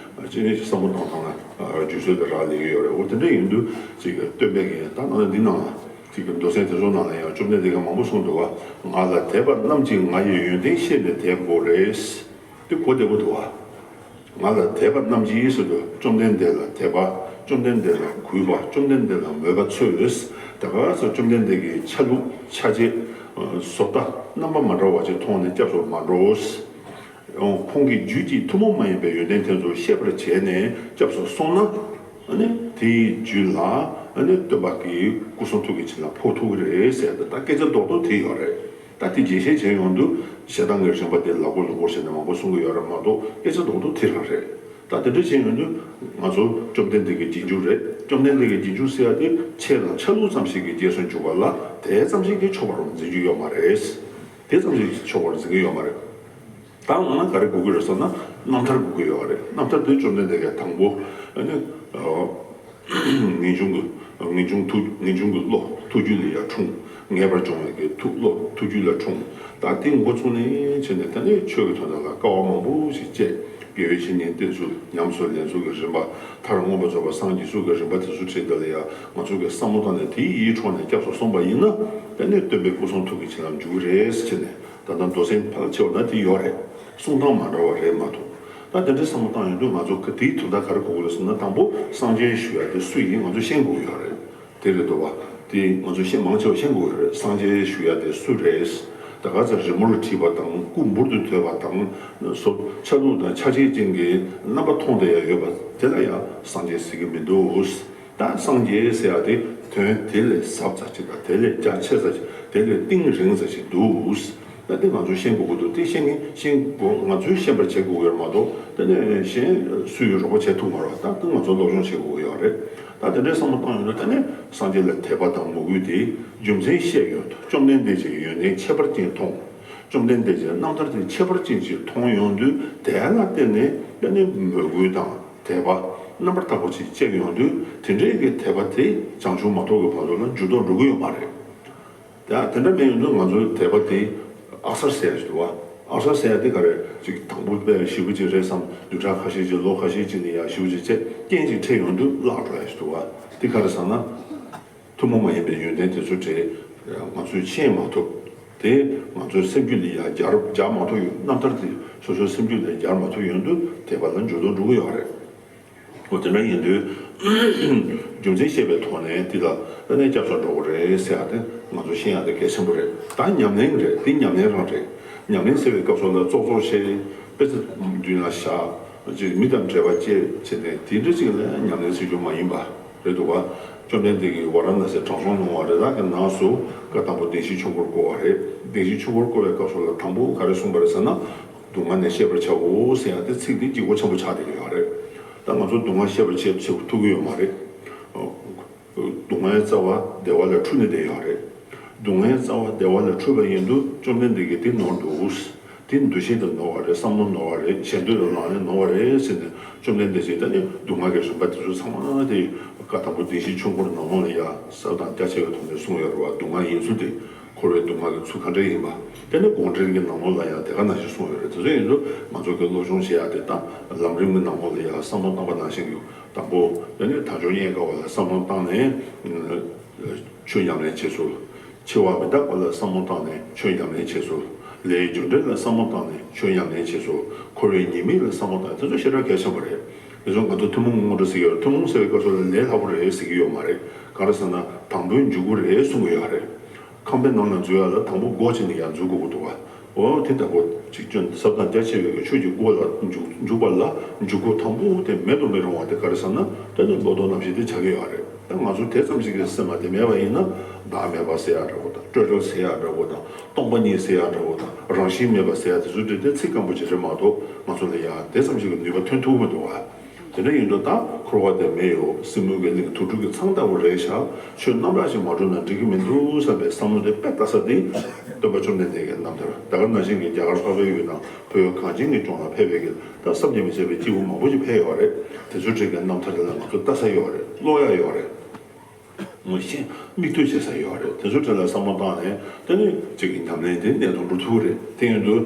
ཅི་ནས་བསམ་བློ་གཏོང་སྟངས་ལ་རྒྱུ་ཚོད་དེ་རག་ལས་ཀྱི་ཡོད་རེད། འོ་དེ་འདྲ་ཡིན་དུས་ཅིག་སྟོན་པའི་གི་ད་ནང་འདི་ནང་ཅིག་གི་མདོ་ཚན་དེ་ཚོ་ནང་ལ་ཡང་བཅོམ་ལྡན་འདས་ཀྱིས་མང་པོ་གསུངས་འདུག་བ། ང་ལ་དད་པ་རྣམས་ཀྱིས་ང་ཡི་ཡོན་ཏན་ཤེས་ནས་དད་དགོས་རེད། དེ་གོ་བདེ་པོ་འདུག་བ། ང་ལ་དད་པ་རྣམས་ཀྱིས་ཟེར་དུས། བཅོམ་ལྡན་འདས་ལ་དད་པ་ བཅོམ་ལྡན་འདས་ལ་གུས་པ། བཅོམ་ལྡན་འདས་ལ་མོས་པ་ཚོས། ད་ག་ས་བཅོམ་ལྡན་འདས་ཀྱི་ཆ་ལུགས་ཆ་བྱད། བཟོ་ལྟ་རྣམ་པ་མ་འདྲ་བ་ཅིག་མཐོང་ནས་སྐྱབས་སུ་མ་འགྲོ། ཁོང་གི་རྒྱུད་ཀྱི་ཐུན་མོང་མ་ཡིན་པའི་ཡོན་ཏན་དེ་ཚོ་ཤེས་པར་བྱས་ནས་སྐྱབས་སུ་སོང་ན། ཨ་ནི་དེའི་རྒྱུད་ལ་ཨ་ནི་སྟོན་པ་གི་སྐུ་གསུང་ཐུགས་ཀྱི་བྱིན་རླབས་ཕོག་ཐུབ་ཀྱི་རེད་ཟེར་ཏེ། ད་སྐད་ཆ་རྡོག་རྡོག་དེ་ཡོད་རེད། ད་དེ་རྒྱས་བཤད་བྱས་ཡོང་དུས་ཞལ་ཐང་གི་རིམ་པ་དེ་ལ་གོ་ལ་གོ་བྱས་ནས་མང་པོ་གསུང་གི་ཡོད་རེད་མ་གཏོགས། སྐད་ཆ་རྡོག་རྡོག་དེ་རང་རེད། ད་དེ་འདྲ་བྱས་ཡོང་དུས་ང་ཚོ་བཅོམ་ལྡན་འདས་ཀྱི་རྗེས་འཇུག་རེད། བཅོམ་ལྡན་འདས་ཀྱི་རྗེས་འཇུག་ཟེར་ཡ་དེ་ཆོས་དང་ཆ་ལུགས་ཙམ་ཞིག་གི་རྗེས་སུ་འཇུག་པ་ལ་དེ་ཙམ་ཞིག་གིས་ཆོག་པར་འཛིན་རྒྱུ་ཡོད་མ་རེད། དེ་ཙམ་ཞིག་ཆོག་པར་འཛིན་གྱི་ཡོད་མ་རེད། ད་འོ་ན་ག་རེ་དགོས་ཀྱི་རེད་ཟེར་ན། རྣམ་ཐར་དགོས་ཀྱི་ཡོད་རེད། རྣམ་ཐར་དེ་བཅོམ་ལྡན་འདས་ཀྱིས་དང་པོ་ཨ་ནི་ངེས་འབྱུང་གི་ངེས་འབྱུང་ཐུགས་ངེས་འབྱུང་གི་བློ་ཐུགས་རྒྱུད་ལ་ཡར་འཁྲུངས། ངེས་པར་འབྱུང་བའི་གི་ཐུགས་བློ་ཐུགས་རྒྱུད་ལ་འཁྲུངས། ད་དེ་འགོ་བཙུགས་ནས་བྱས་ནས། ད་ནི་ཆོས་ཀྱི་དོན་དག་ལ་དཀའ་བ་མང་པོ་ཞིག་སྤྱད། དགེ་བའི་བཤེས་གཉེན་བསྟེན་ཚུལ། ཉམས་སུ་ལེན་ཚུལ་གྱི་རིམ་པ། མཐར་མངོན་པར་རྫོགས་པར་སངས་རྒྱས་ཚུལ་གྱི་རིམ་པ་དེ་ཚོ་བྲིས་འདི་ལ་ཡང་ང་ཚོ་གིས་བསམ་བློ་བཏང་ནས་དེ་ཡིད་འཕྲོག་ནས་སྐྱབས་སུ་སོང་པ་ཡིན་ན། ད་ནི་སྟོན་པའི་སྐུ་གསུང་ཐུགས་ཀྱི་བྱིན་རླབས་འཇུག་གི་རེད་ཟེར་ནས། ད་ལྟ་མདོ་ཚན་ཕལ་ཆེ་བ་ན་དེ་ཡོད་རེད། གསུང་སྟངས་མ་འདྲ་བ་རེད་མ་གཏོགས། ད་དེ་འདྲའི་བསམ་བློ་བཏང་ཡོང་དུས་ང་ཚོ་ག་དེའི་དོན་དག་ག་རེ་གོ་དགོས་རེད་ཟེར་ན། དང་པོ་སངས་རྒྱས་ཞུ་ཡ་དེ་སུ་ཡིན་ང་ཚོ་ཤེས་དགོས་ཀྱི་ཡོད་རེད། དེ་རེད་འདུག་བ། དེ་ང་ཚོ་ཤེས་མང་ཆེ་བ་ཤེས་དགོས་ཀྱི་རེད། སངས་རྒྱས་ཞུ་ཡ་དེ་སུ་རེད། ད་ག་ཚོད་རི་མོར་བྲིས་པ་དང་། སྐུ་འབུར་དུ་དོད་པ་དང་། སོ་ཆ་ལུགས་དང་ཆ་བྱད་ཅན་གྱི་རྣམ་པ་མཐོང་བསྡད་ཡ་ཡོད་པ་དེ་ལ་ཡང་སངས་རྒྱས་ཟེར་གྱི་མི་འདུག་ད་སངས་རྒྱས་ཟེར་ཡ་དེ་དོན་དེ་ལས་ཟབ་ཙམ་ཅིག་དང་། དེ་ལས་རྒྱ་ཆེ་ཙམ་ཅིག་དེ་ལས་གཏིང་རིང་ཙམ་ཅིག་འདུག་ད་དེ་ང་ཚོས་ཤེས་དགོས་ཀྱི་འདུག་དེ་ཤེས་མཁན་ཤེས་དགོས། ང་ཚོས་ཤེས་པར་བྱེད་དགོས་ཀྱི་ཡོད་མ་གཏོགས། དེ་ནས་གཞན་སུས་རོགས་པ་བྱེད་ཐུབ་མ་རེད་བ། ད་དེ་ང་ཚོས་སློབ་སྦྱོང་བྱེད་དགོས་ཀྱི་ཡོད་རེད། ད་དེ་འདྲའི་བསམ་བློ་བཏང་ཡོང་དུས། ད་ནི་སངས་རྒྱས་ལ་དད་པ་དང་མོས་གུས་དེ་རྒྱུ་མཚན་བཤད་ཡོང་དུས། བཅོམ་ལྡན་འདས་ཀྱི་ཡོན་ཏན་ཁྱད་པར་ཅན་མཐོང་། བཅོམ་ལྡན་འདས་ཀྱི་རྣམ་ཐར་དེ་ཁྱད་པར་ཅན་ཅིག་མཐོང་ཡོང་དུས། དེ་ལ་བརྟེན་ནས་ད་ནི་མོས་གུས་དང་དད་པ་རྣམ་པར་དག་པ་ཅིག་སྐྱེ་ཡོང་དུས། དེ་འདྲའི་གི་དད་པ་དེ་བྱང་ཆུབ་མ་ཐོབ་ཀྱི་བར་དུ་ལ་འགྱུར་ལྡོག་འགྲོ་གི་ཡོད་མ་རེད། ད་དེ་འདྲ་མེད་ཡོང་དུས་ང་ཚོའི་དད་པ་དེ་ཨག་སར་ཟེར་ཡ་ཞིག་འདུག་བ། ཨག་སར་ཟེར་ཡ་དེ་ག་རེ་ཅིག་དང་པོ་དཔེ་ཞེ་པོ་ཅིག་རེད་བསམ། བདུན་ཕྲག་ཁ་ཤས་ཅིག་ལོ་ཁ་ཤས་ཅིག་ནས་ཡར་ཞེ་པོ་ཅིག་བྱས། རྐྱེན་ཅིག་འཕྲད་ཡོང་དུས་བརླག་འགྲོ་ཡ་ཞིག་འདུག་བ། དེ་ག་རེ་ཟེར་ན། ཐུན་མོང་མ་ཡིན་པའི་ཡོན་ཏན་དེ་ཚོ་བྲིས། ང་ཚོས་ཤེས་མ་ཐུབ། དེ་ང་ཚོའི་སེམས་རྒྱུད་ལ་ཡར་སྦྱར་སྦྱར་མ་ཐུབ་ཡོང་། རྣམ་ཐར་དེ་སོ་སོའི་སེམས་རྒྱུད་ལ་སྦྱར་མ་ཐུབ་ཡོང་དུས་དད་པ་ལ་འགྱུར་ལྡོག་འགྲོ་གི་ཡོད་རེད། འོ་དེ་འདྲ་ཡིན་དུས། རྒྱུ་མཚན་ཤེས་པའི་ཐོག་ནས་དེ་ལ་ད་ནི་སྐྱབས་སུ་འགྲོ་དགོས་རེད་ཟེར་ཡ་དེ་ང་ཚོ་ཤེས་ཡ་དེ་གལ་ཆེན་པོ་རེད། ད་ཉམས་ལེན་རེད། དེ་ཉམས་ལེན་རང་རེད། ཉམས་ལེན་ཟེར་བའི་སྐབས་སུ་ལ་ཙོག་ཙོག་བྱས། དཔེ་ཆ་མདུན་ལ་བཞག་ཅིག་མི་དང་འབྲེལ་བ་བཅད་བྱས་ནས་དེ་འདྲ་ཅིག་ལ་ཉམས་ལེན་ཟེར་རྒྱུ་མ་ཡིན་པ་རེད་འདུག་བ། བཅོམ་ལྡན་འདས་ཀྱིས་ཝཱ་ར་ཎ་སིར་དྲང་སྲོང་ལྷུང་བ་རེ་དག་གི་ནང་སུ་བཀའ་དང་པོ་བདེན་བཞིའི་ཆོས་འཁོར་བསྐོར་བ་རེད། བདེན་བཞིའི་ཆོས་འཁོར་བསྐོར་བའི་སྐབས་སུ་ལ་དང་པོ་ག་རེ་གསུངས་པ་རེད་ཟེར་ན། སྡུག་བསྔལ་ནི་ཤེས་པར་བྱའོ་ཟེར་ཡ་དེ་ཚིག་དེ་ལྗིད་ཁོག་ཆེན་པོ་ཆགས་བསྡད་ཀྱི་ཡོད་རེད། ད་ང་ཚོ་སྡུག་བསྔལ་ཤེས་པར་བྱེད་བྱེད་ཐུབ་ཀྱི་ཡོད་མ་རེད། སྡུག་བསྔལ་རྩ་བ་བདེ་བ་ལ་འཁྲུལ་ནས་བསྡད་ཡོད་རེད། སྡུག་བསྔལ་རྩ་བ་བདེ་བ་ལ་འཁྲུལ་བ་ཡིན་དུས་བཅོམ་ལྡན་འདས་ཀྱིས་དེ་ནོར་འདུག་དེ་འདུ་ཤེས་དེ་ནོར་བ་རེད། བསམ་བློ་ནོར་བ་རེད། ཞེ་འདོད་དང་ལག་ལེན་ནོར་བ་རེད་ཟེར་ནས། བཅོམ་ལྡན་འདས་ཀྱིས་ད་ནི་སྡུག་བསྔལ་གྱི་རིམ་པ་དེ་ཚོ་ཚང་མ་དེ་བཀའ་དང་པོ་བདེན་བཞིའི་ཆོས་འཁོར་ནང་ལོགས་ལ་ཡ་ཟབ་དང་རྒྱ་ཆེ་བའི་ཐོག་ནས་གསུངས་ཡོད་རེད་བ། སྡུག་བསྔལ་ཡིན་ཚུལ་དེ། འཁོར་བའི་སྡུག་བསྔལ་གྱི་ཚུལ་ག་འདྲ་ཡིན་པ། དེ་ནི་དགོངས་འགྲེལ་གྱི་ནང་ལོགས་ལ་ཡང་དེ་ག་ནང་བཞིན་གསུངས་ཡོད་རེད། དེ་ཚོ་ཡིན་དུས་ང་ཚོ་གི་སློབ་སྦྱོང་བྱེད་ཡ་དེ་དང་། ལམ་རིམ་གྱི་ནང་ལོགས་ལ་ཡ་བསམ་བློ་བཏང་པ་ནང་བཞིན་གྱི། དང་པོ་དེ་ནི་དལ་འབྱོར་རྙེད་དཀའ་བ་ལ་བསམ་བློ་བཏང་ནས་ཆོས་ཉམས་ལེན་བྱེད་ཚུལ། འཆི་བ་མི་རྟག་པ་ལ་བསམ་བློ་བཏང་ནས་ཆོས་ཉམས་ལེན་བྱེད་ཚུལ། ལས་རྒྱུ་འབྲས་ལ་བསམ་བློ་བཏང་ནས་ཆོས་ཉམས་ལེན་བྱེད་ཚུལ། འཁོར་བའི་ཉེས་དམིགས་ལ་བསམ་བློ་བཏང་། དེ་ཚོ་ཞེ་དྲག་གལ་ཆེན་པོ་རེད། དེ་ཚོ་ང་ཚོ་ཐུན་མོང་སྔོན་འགྲོ་ཟེར་གྱི་ཡོད་རེད། ཐུན་མོང་ཟེར་བའི་སྐབས་སུ་ལ་ལས་སླ་པོ་རེད་ཟེར་གྱི་ཡོད་མ་རེད། གང་རེད་ཟེར་ན་དང་པོའི་འཇུག་སྒོ་རེད་གསུང་གི་ཡོད་རེད། ཁང་པའི་ནང་ལ་འཛུལ་ཡ་ལ་དང་པོ་སྒོ་ཕྱེ་ནས་ཡར་འཛུལ་དགོས་ཀྱི་འདུག་བ། འོ་དེ་ལྟ་བུ་ཅིག་སྐྱོན་ཟབ་དང་རྒྱ་ཆེ་བའི་ཆོས་ཀྱི་སྒོ་ལ་འཇུག་འཇུག་པ་ལ་འཇུག་སྒོ་དང་པོ་དེ་མེད་དུ་མི་རུང་བ་དེ་ག་རེ་ཟེར་ན། དེ་ནི་བློ་ལྡོག་རྣམ་བཞི་དེ་ཆགས་ཀྱི་ཡོད་རེད། ད་ང་ཚོ་དེ་ཙམ་ཞིག་གི་སེམས་པ་དེ་མེད་པ་ཡིན་ན། བདག་མེད་པ་ཟེར་ཡ་འདྲ་བོ་དང་། སྤྲོས་བྲལ་ཟེར་ཡ་འདྲ་བོ་དང་། སྟོང་པ་ཉིད་ཟེར་ཡ་འདྲ་བོ་དང་། རང་བཞིན་མེད་པ་ཟེར་ཡ་དེ་ཚོ་འདྲ་དེ་ཚིག་སྐམ་པོ་ཅིག་རེད་མ་གཏོགས། ང་ཚོ་ལ་ཡ་དེ་ཙམ་ཞིག་གི་ནུས་པ་ཐོན་ཐུབ་མི་འདུག་བ། དེ་འདྲ་ཡིན་དུས་ད་འཁོར་བ་དེ་མི་གཡོ་སྲིན་མོའི་གི་གླིང་དུག་སྦྲུལ་གྱི་ཚང་ལྟ་བུ་རེད་ཤག་ཆོས་རྣམ་དག་ཅིག་མ་བསྒྲུབས་ན་འགྲིག་གི་མི་འདུག་བསམ་པའི་བསམ་བློ་དེ་དཔེ་ལྟ་ས་དེ། སྟོན་པ་བཅོམ་ལྡན་འདས་ཀྱི་རྣམ་ཐར། ད་ག་ནང་བཞིན་གྱི་རྒྱ་གར་འཕགས་པའི་ཡུལ་དང་བོད་གངས་ཅན་གྱི་ལྗོངས་ལ་ཕེབས་པའི་གི་ད་བསམ་གྱིས་མི་ཁྱབ་པའི་སྐྱེས་བུ་མང་པོ་ཞིག་ཕེབས་ཡོད་རེད། དེ་ཚོའི་གྲས་ཀྱི་རྣམ་ཐར་དེ་ལ་ང་ཚོ་ལྟ་ས་ཡོད་རེད། ཀློག་ཡ་ཡོད་རེད། ངོ་ཤེས་མིག་ལྟོས་བྱེད་ས་ཡོད་རེད། དེ་ཚོའི་གྲས་ལ་བསམ་བློ་བཏང་ནས་དེ་ནི་གཅིག་གི་ཉམས་ལེན་དེ་གནད་དུ་འགྲོ་ཐུབ་རེད། དེ་ཡིན་དུས་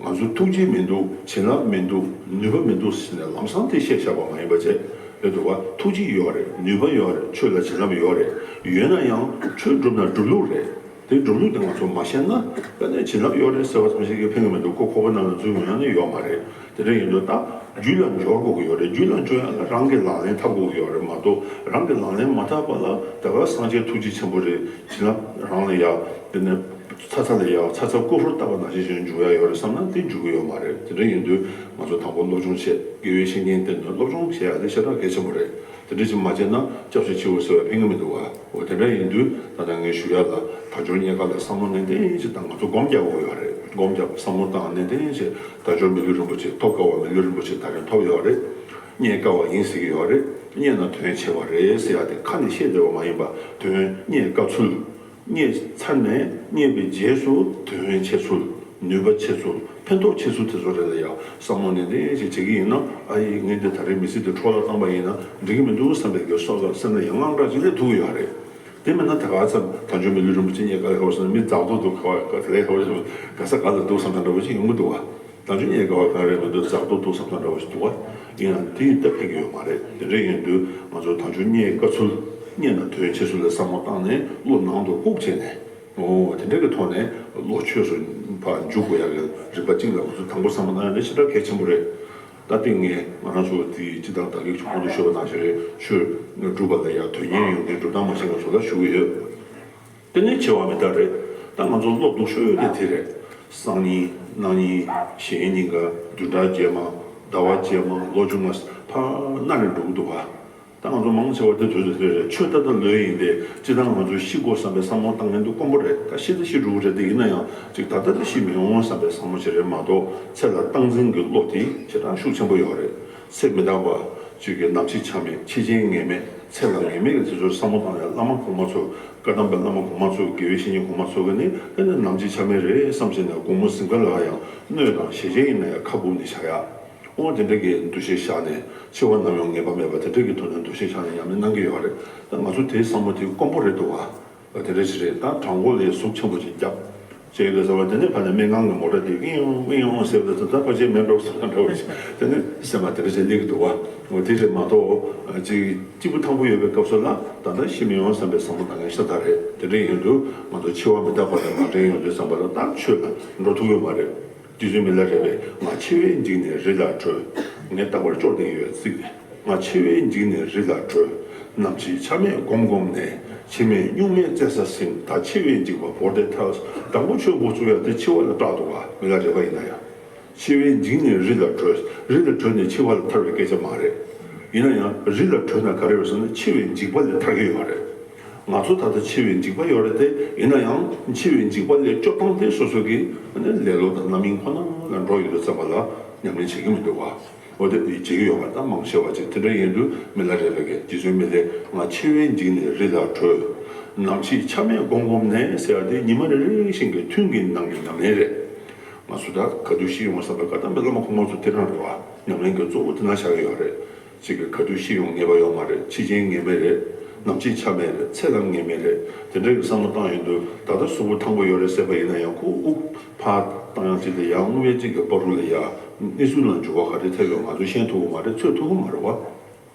ང་ཚོ་ཐུགས་རྗེ་མི་འདུག་བྱིན་རླབས་མི་འདུག་ནུས་པ་མི་འདུག་ཟེར་ནས་ལམ་སང་དེ་བཤད་བཞག་པ་མ་ཡིན་པ་བྱས། རེད་འདུག་བ། ཐུགས་རྗེ་ཡོད་རེད། ནུས་པ་ཡོད་རེད། ཆོས་ལ་བྱིན་རླབས་ཡོད་རེད། ཡོད་ན་ཡང་ཆོས་བསྒྲུབ་ན་སྒྲུབ་ལུགས་རེད། དེ་སྒྲུབ་ལུགས་དེ་ང་ཚོ་མ་ཤེས་ན། དཔེར་ན་བྱིན་རླབས་ཡོད་རེད་ཟེར་བ་ཙམ་ཞིག་གིས་ཕན་གྱི་མི་འདུག་ཁོ་ཁོག་པ་ནང་ལ་འཛུལ་ཡོང་ཡ་ནི་ཡོད་མ་རེད། དེ་འདྲ་ཡིན་དུས་ད། རྒྱུད་ལ་འབྱོར་དགོས་ཀྱི་ཡོད་རེད། རྒྱུད་ལ་འབྱོར་ཡ་ལ་རང་གིས་ལག་ལེན་འཐབ་དགོས་ཀྱི་ཡོད་རེད་མ་གཏོགས། རང་གིས་ལག་ལེན་མ་འཐབ་པ་ལ་ད་ག་སངས་རྒྱས་ཐུགས་རྗེ་ཆེན་པོ་རེད། བྱིན་རླབས་རང་ལ་ཡ་དེ་ནས་ཚ་ཚ་ལ་ཡ་ཚ་ཚ་ཀོ་ཧྲུལ་བཏབ་པ་ནང་བཞིན་ཞིག་འཇུག་ཡ་ཡོད་རེད་བསམ་ན་དེ་འཇུག་གི་ཡོད་མ་རེད། དེ་འདྲ་ཡིན་དུས་ང་ཚོ་དང་པོ་སློབ་སྦྱོང་བྱེད། དགེ་བའི་བཤེས་གཉེན་བསྟེན་དུས་སློབ་སྦྱོང་བྱེད་ཡ་དེ་ཞེ་དྲག་གལ་ཆེན་པོ་རེད། དེ་འདྲ་ཅིག་མ་བྱས་ན་སྐྱབས་སུ་མཆི་བ་ཟེར་བ་ཕན་གྱི་མི་འདུག་བ། འོ་དེ་འདྲ་ཡིན་དུས་ད་ལྟ་ངས་ཞུ་ཡ་ལ་དལ་འབྱོར་རྙེད་དཀའ་ལ་བསམ་བློ་ནན་ཏན་ཞིག་བཏང་། ང་ཚོ་སྒོམ་རྒྱག་དགོས་ཡོད་རེད། སྒོམ་རྒྱག་བསམ་བློ་བཏང་ནན་ཏན་ཞིག་དལ་འབྱོར་མི་ལུས་རིན་པོ་ཆེ། ཐོབ་དཀའ་བ་མི་ལུས་རིན་པོ་ཆེ་ད་རེས་ཐོབ་ཡོད་རེད། རྙེད་དཀའ་བ་ཡིན་ཟེར་གྱི་ཡོད་རེད། རྙེད་ན་དོན་ཆེ་བ་རེད་ཟེར་ཡ་དེ་ཁ་ནས་བཤད་བསྡད་པ་མ་ཡིན་པ། དོན་རྙེད་དཀའ་ཚུལ། རྙེད་ཚར་ནས་རྙེད་པའི་རྗེས་སུ་དོན་ཆེ་ཚུལ། ནུས་པ་ཆེ་ཚུལ། ཕན་ཐོགས་ཆེ་ཚུལ་དེ་ཚོ་རེད་ལ་ཡ། བསམ་བློ་ནན་ཏན་ཞིག་བྱེད་ཀྱི་ཡིན་ན། ཨ་ཡེ་ངས་འདི་ད་རེས་མི་ཚེ་འདི་འཕྲོ་བརླག་བཏང་པ་ཡིན་ན་འགྲིག་གི་མི་འདུག་བསམ་པའི་གི་སོ་སོ་སེམས་ནང་ཡང་དངངས་སྐྲག་ཅིག་སླེབས་ཐུབ་ཀྱི་ཡོད་རེད། དེ་མིན་ན་ད་ག་ཚོད་དལ་འབྱོར་མི་ལུས་རིན་པོ་ཆེ་རྙེད་དཀའ་ལས་ཁག་པོ་ཟེར་ན་མི་རྫག་རྡོག་རྡོག་ཁ་བ་ག་ལས་ཁག་པོ་ཟེར་ན་ག་ས་ག་ལ་འདུག་བསམ་ཐང་འདྲ་པོ་ཞིག་ཡོང་གི་འདུག་བ། དལ་འབྱོར་རྙེད་དཀའ་བ་གང་རེད་མི་འདུག་རྫག་རྡོག་རྡོག་བསམ་ཐང་འདྲ་པོ་ཞིག་འདུག་བ། ཡིན་ཡང་དེ་ཡིན་སྟབས་ཕན་གྱི་ཡོད་མ་རེད། དེ་འདྲ་ཡིན་དུས་ང་ཚོ་དལ་འབྱོར་རྙེད་དཀའ་ཚུལ། རྙེད་ན་དོན་ཆེ་ཚུལ་ལ་བསམ་བློ་བཏང་ནས་བློ་ནང་དུ་བཀུག་བྱས་ནས། འོ་དེ་འདྲ་གི་ཐོག་ནས་བློ་ཆོས་སུ་ཕར་འཇུག་དགོས་ཡག་གི་རིམ་པ་གཅིག་ལ་ང་ཚོ་དང་པོ་བསམ་བློ་བཏང་ཡག་དེ་ཞེ་དྲག་གལ་ཆེན་པོ་རེད། ད་ལྟ་ངས་ང་རང་ཚོ་དེ་སྤྱི་བཏང་བདག་ལུས་ཀྱི་གོང་དུ་ཞུས་པ་ནང་བཞིན་རེད། ཆོས་སྒྲུབ་པ་ལ་ཡང་དོན་གཉེར་ཡོང་མཁན་སྒྲུབ་སྟངས་མ་ཤེས་མཁན་ཚོ་ལ་ཞུ་གི་ཡོད། དེ་ནས་འཆི་བ་མི་རྟག་རེད། ད་ང་ཚོ་བློ་སྡུག་ཤོས་དེ་དེ་རེད། སང་ཉིན་གནངས་ཉིན་གཞེས་ཉིན་ག་བདུན་ཕྲག་རྗེས་མ་ཟླ་བ་རྗེས་མ་ལོ་བཅོ་ལྔ་ཕར་ནང་ལ་འགྲོ་གི་འདུག་ག་ད་ང་ཚོ་མང་ཆེ་བ་དེ་དུས་དེ་དེ་རེད། ཆོས་ད་ལྟ་ལོས་ཡིན་ཏེ་སྤྱི་བཏང་ང་ཚོ་ཤི་དགོས་བསམ་པའི་བསམ་བློ་བཏང་མཁན་དེ་དཀོན་པོ་རེད། ད་ཤི་ད་ཤི་འགྲོ་གི་རེད། དེ་ཡིན་ན་ཡང་ཅིག་ད་ལྟ་ད་ཤི་མི་འོང་བསམ་པའི་བསམ་བློ་ཞིག་རེད་མ་གཏོགས་ཚེ་ལ་སྟངས་འཛིན་གྱི་བློ་དེ་ཞེ་དྲག་ཤུགས་ཆེན་པོ་ཡོད་རེད། ཚེ་མི་རྟག་པ། ཅིག་གི་ནམ་འཆི་ཆ་མེད། འཆི་རྐྱེན་ངེས་མེད། ཚེ་ལ་ངེས་མེད་ཀྱི་དེ་ཚོར་བསམ་བློ་བཏང་ཡ་བླ་མ་གོང་མ་ཚོ། བཀའ་གདམས་པའི་བླ་མ་གོང་མ་ཚོ། དགེ་བའི་བཤེས་གཉེན་གོང་མ་ཚོ་གིས་ནི་དེ་ནི་ནམ་འཆི་ཆ་མེད་རེད་བསམ་བྱས་ནས་དགོང་མོ་གཟིམ་ཁ་ལ་ཡང་སྣོད་དང་ཞལ་ཆད་ཡིན་ན་ཡང་ཁ་སྦུབ་ནས་བཞག་ཡ། འོ་དེ་འདྲ་གི་འདུ་ཤེས་བཞག་ནས་འཆི་བ་ནམ་ཡང་ངེས་པ་མེད་པ་དེ་འདྲ་གི་ཐོག་ནས་འདུ་ཤེས་བཞག་ནས་ཉམས་ལེན་གནང་གི་ཡོད་རེད། ད་ང་ཚོ་དེའི་བསམ་བློ་དེ་དཀོན་པོ་རེད་འདུག་བ། དེ་འདྲ་ཞིག་རེད། ད་དྲང་པོ་ལས་ཟུག་ཆེན་པོ་ཅིག་བརྒྱབ། ཅེས་ལ་ཟེར་བ་དེ་ནི་ཕ་ནས་སྨན་ཁང་གི་མོ་ཊ་དེ་ཝིང་ཝིང་ཟེར་བ་དེ་ད་ཕལ་ཆེར་མེད་འགྲོ་བསམ་འདྲ་བ་ཞིག་དེ་ནི་སེམས་པ་དེ་འདྲ་ཞིག་སླེབས་ཀྱི་འདུག་བ། འོ་དེ་རེད་མ་གཏོགས་ཅིག་སྐྱིད་པོ་ཐང་པོ་ཡོད་པའི་སྐབས་སུ་ལ་ད་ལྟ་ཤི་མི་ཡོང་བསམ་པའི་བསམ་བློ་བཏང་མཁན་ཤ་སྟག་རེད། དེ་འདྲ་ཡིན་དུས་ང་ཚོ་འཆི་བ་མི་རྟག་པ་དང་མ་བྲལ་ཡོང་དུས་ཙམ་པ་ལ་ད་ཆོས་ལ་འགྲོ་ཐུབ་ཡོད་མ་རེད། རྗེ་བཙུན་མི་ལ་རས་པས་ང་འཆི་བས་འཇིགས་ནས་རི་ལ་བྲོས། ངས་རྟག་པར་སྐྱོར་བསྡད་ཡོད་ཚིག་ང་འཆི་བས་འཇིགས་ནས་རི་ལ་བྲོས། ནམ་འཆི་ཆ་མེད་སྒོམ་སྒོམ་ནས། འཆི་མེད་གཉུག་མའི་བཙན་ས་ཟིན། ད་འཆི་བས་འཇིགས་པ་བོར་ཏེ་ཐལ། དང་པོ་ཆོས་འགོ་ཚུགས་ཡ་དེ་འཆི་བ་ལ་སྐྲག་འདུག་བ། མི་ལ་རས་པ་ཡིན་ན་ཡང་། འཆི་བས་འཇིགས་ནས་རི་ལ་བྲོས། རི་ལ་བྲོས་ནས་འཆི་བ་ལ་ཐར་བའི་སྐད་ཆ་མ་རེད། ཡིན་ན་ཡང་རི་ལ་བྲོས་ན་ག་རེ་རེད་ཟེར་ན་འཆི་བས་འཇིགས་པ་ལས་ཐར་གྱི་ཡོད་རེད། ང་ཚོ་ད་ལྟ་འཆི་བའི་འཇིགས་པ་ཡོད་རེད་དེ། ཡིན་ན་ཡང་འཆི་བའི་འཇིགས་པ་ལས་སྐྱོབ་སྟངས་དེ་སོ་སོ་གི་ལེ་ལོ་དང་རྣམ་གཡེང་ཁོ་ན་ལ་འགྲོ་ཡོད་དུས་ཙམ་པ་ལ་ཉམས་ལེན་བྱེད་ཀྱི་མི་འདུག་བ། འོ་དེ་བྱེད་ཀྱི་ཡོད་པ་ད་མང་ཆེ་བ་ཅིག་དེ་འདྲ་ཡིན་དུས་མི་ལ་རས་པ་གིས་རྗེ་བཙུན་མི་ལས་ང་འཆི་བས་འཇིགས་ནས་རི་ལ་བྲོས། ནམ་འཆི་ཆ་མེད་སྒོམ་སྒོམ་ནས་ཟེར་ཡ་དེ་ཉི་མ་རེ་རེ་བཞིན་གྱི་ཐུན་གྱི་ནང་གི་ཉམས་ལེན་རེད། ང་ཚོ་ད་ག་དུས་ཤི་ཡོང་བསམ་པའི་བཀའ་གདམས་པའི་བླ་མ་གོང་མ་ཚོ་དེ་རང་རེད་བ། ཉམས་ལེན་གྱི་གཙོ་བོ་དེ་ན་བཞག་གི་ཡོད་རེད། གཅིག་གིས་ག་དུས་ཤི་ཡོང་ངེས་པ་ཡོད་མ་རེད། འཆི་རྐྱེན་ངེས་མེད་རེད། ནམ་འཆི་ཆ་མེད་རེད། ཚེ་ལ་ངེས་མེད་རེད། དེ་འདྲ་གི་བསམ་བློ་བཏང་ཡོང་དུས་ད་ལྟ་གཟུགས་པོ་ཐང་པོ་ཡོད་རེད་ཟེར་བ་ཡིན་ན་ཡང་ཁོ་དབུགས་ཕར་བཏང་ཡང་གཅིག་དང་ཡང་དབུགས་ཡང་གཅིག་གི་བར་དུ་ལ་ཡ་གནས་ཚུལ་ལ་འགྱུར་བ་ག་རེ་ཐེབས་ཡོང་ང་ཚོས་ཤེས་ཐུབ་ཀྱི་མ་རེད། ཚོད་ཐུབ་ཀྱི་མ་རེད་བ།